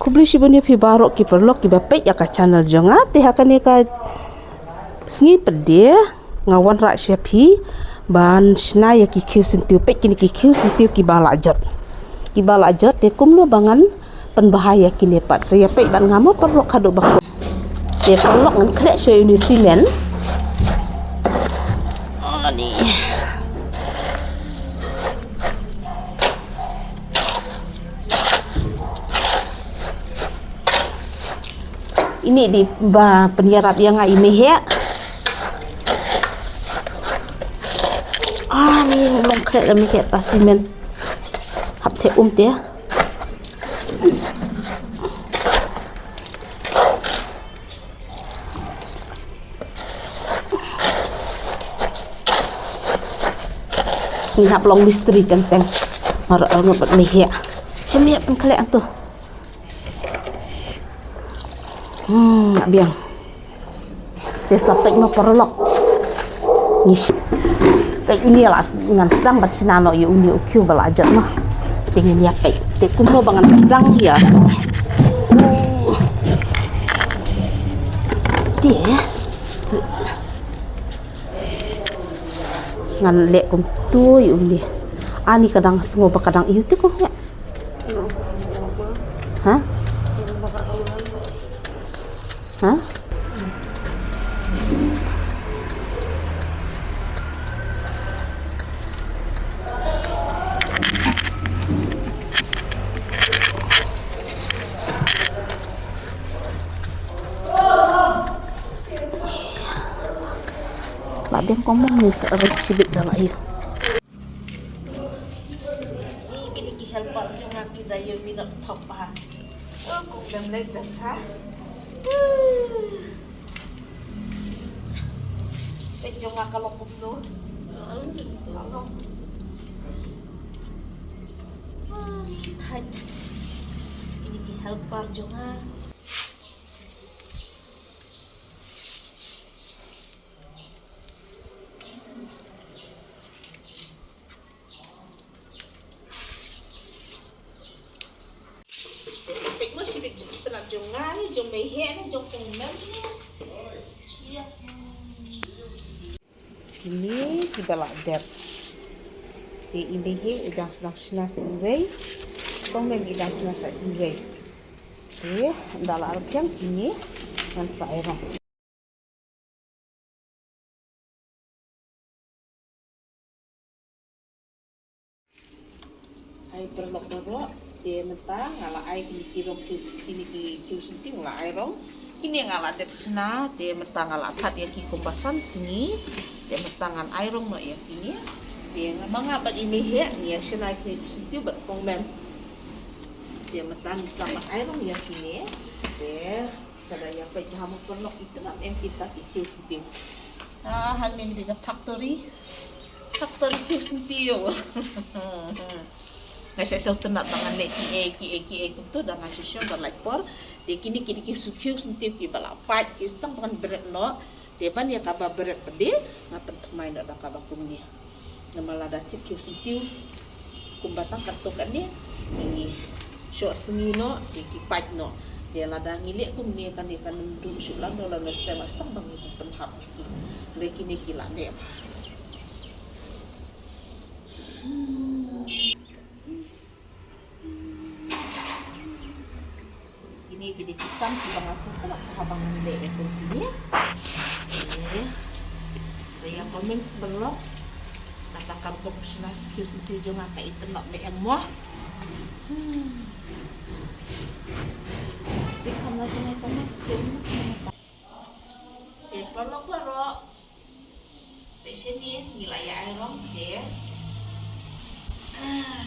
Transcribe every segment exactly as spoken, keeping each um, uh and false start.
Khublei shibun ïa phi baroh ki paralok kiba peit ïa ka channel jong nga. Te ha kane ka sngi pat de nga wanrah sha phi ban shna ïa ki khiew syntiew. Peit kine ki khiew syntiew kiba la jot. Kiba la jot te kumno ba ngan pynbha ïa kine pat. Sa ïa peit bad nga mo paralok haduh ba kut. Te paralok ngan khleh shuwa ïa une u simen. Ani. Ini dei ba pynïarap ïa nga i mei heh. Ah, ni long khleh la mei heh ta simen. Hap te um te. Ngin hap long mistri teng teng. Mar ar ngut bad mei heh. Shem ïa pynkhleh antu. Hmm, biang. Te sa peit ma paralok. Ngi sh-, peit uni la s-, ngan sdang bad shna noh ïa uni u khiew ba la jot noh. Te ngin ïa peit. Te kumno ba ngan sdang ïa. Te. Ngan leh kumtu ïa uni. Ani ka dang sngew ba ka dang ïu te kumne. Ha? Ha? La biang kong mong ni sa rik sibit da la ïa. Ni kini ki helper jong nga ki da ïa minot thok ba. Oh, kong dem lek da sa. Peit jong nga ka long kumno. Ka long. Ah, ni thait. Kini ki helper jong nga. Peit mo shibit jong itynnad jong nga ne, jong mei heh ne, jong kong mem ne. Ïa. Kine kiba la dep. Te i mei heh i dang sdang shna sa iwei. Kong mem i dang shna sa iwei. Te ynda la ar biang kine ngan sa ai rong. Hai paralok baroh, te mynta nga la ai kine ki rong khiew, kine ki khiew syntiew nga la ai rong. Kine nga la dep shna, te mynta nga la thad ïa ki kumba san sngi. Te mynta ngan ai rong noh ïa kine. Te nga ma nga bad i mei heh ngi ïa shna ïa ki khiew syntiew bad kong mem. Te mynta ngi sdang ban ai rong ïa kine. Te Sa da ïa peit bha mo paralok, itynnad em kita ki khiew syntiew. Ah, hangne dei ka factory. Factory khiew syntiew. Nga shu shu tynnad ba ngan leh kiei kiei kiei kumto, da nga shu shu ban lait por. Te kine ki dei ki khiew syntiew kiba la pait, ki tang ba ngan bret noh. Te ban ïa kaba bret pat de nga pynthymmai noh da kaba kumne. Namar lada thied khiew syntiew kumba tang katto katne, ki shoh sngi noh, ki, ki pait noh. Te lada ngi leh kumne kane kan ym duh shuh lano lano, te mas tang ba ngi pynhap ïa ki. Hynrei kine ki la dep. Kine ki dei ki kam kiba nga sngewtynnad haba ngan leh ïa kine. Sa ïa comment sha paralok. Kata ka bok shna khiew syntiew jong nga ka itynnad leh em mo. Hmm. Te kham la jong nga comment. Te paralok baroh. Te shane ngi la ïa ai rong te. Ah.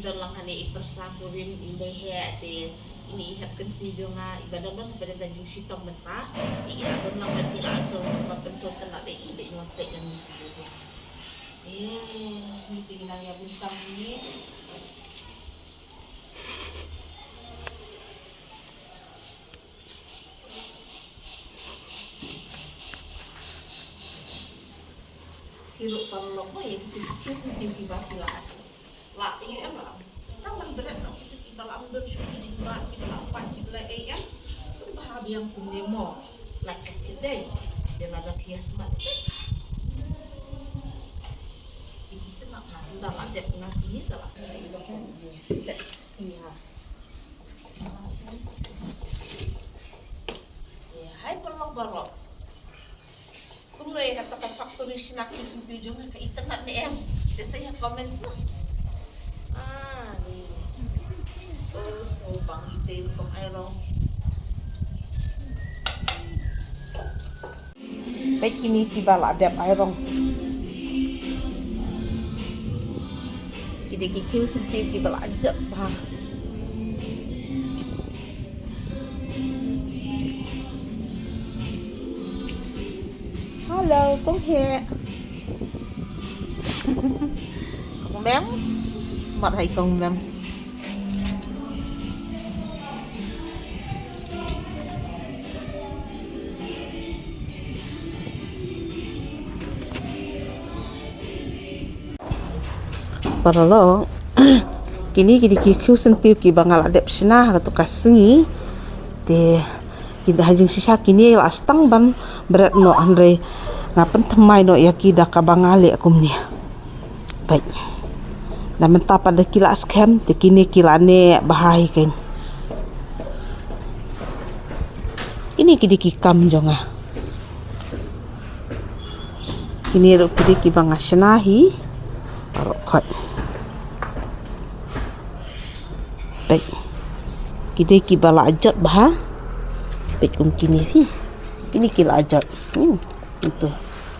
Don lang hangne i pyrsa kurim i mei heh te ine i hep kynsi jong nga iba dang don ba dang da jingshitom mynta. Te i la don lang bad ngi la don ba pynsngewtynnad te i beit ngi la peit ïa ngi. Te ngi te ngi nang ïa bun kam ngi. Ki ruh paralok mo ïa kito ki khiew syntiew kiba ki la. La ïa em la. Sdang ban bret noh kito kiba. Ba la ym don shuh ki jingmut, ki ba la pat, ki ba la ei em. Bha biang kumne mo. Lait ka jingdei. Te lada phi ïa smat te sa. Ki itynnad ha, ynda la dep na kine, da la dep na kine. Ïa. Ïa, hai paralok baroh. Kumno ïa kata ka factory shna khiew syntiew jong nga, ka itynnad ne em? Te sa ïa comment mo. Ah, ni. Oh, so bang ite rukom airong. Peit kine kiba la dep airong. Ki dei ki khiew syntiew kiba la jot bha. Hello, kong he. Kong Mem. Smat hai kong Mem. Paralok. Kine ki dei ki khiew syntiew kiba nga la dep shna ha kato ka sngi. Te ki dei ha jingshisha kine la sdang ban bret noh, hynrei nga pynthymmai noh ïa ki da kaba nga leh kumne. Peit. Da mynta pat da ki la skhem, te kine ki la neh bha hi keiñ. Kine ki dei ki kam jong nga. Kine ruh ki dei kiba nga shna hi. Baroh khoit. Peit. Ki dei kiba la jot bha. Peit kum kine hi. Kine ki la jot. Hmm. Ito.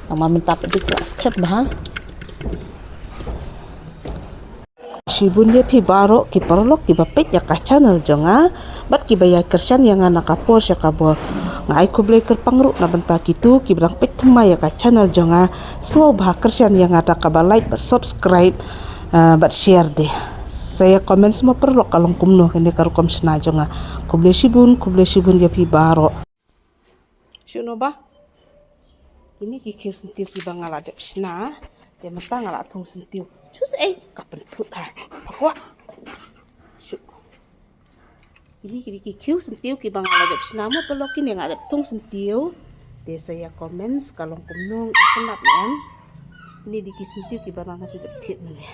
Namar mynta pat da ki la skhem bha. Shibun ïa phi baroh ki paralok kiba peit ïa ka channel jong nga bad kiba ïa kyrshan ïa nga na ka por sha ka por. Nga ai khublei kyrpang ruh na bynta kito kiba dang peit thymmai ïa ka channel jong nga. Sngewbha kyrshan ïa nga da kaba like bad subscribe, ah, bad share de. Sa ïa comment mo paralok, ka long kumno kane ka rukom shna jong nga. Khublei shibun, khublei shibun ïa phi baroh. Shu no ba. Kine ki khiew syntiew kiba nga la dep shna. Te mynta nga la thung syntiew. Shu sa ei ka pynthut ha. Pakwa. Shu. Kine ki dei ki khiew syntiew kiba nga la dep shna mo paralok, kine nga dep thung syntiew. Te sa ïa comments ka long kumno, itynnad ne em? Kine dei ki syntiew kiba nga dep thied mynne.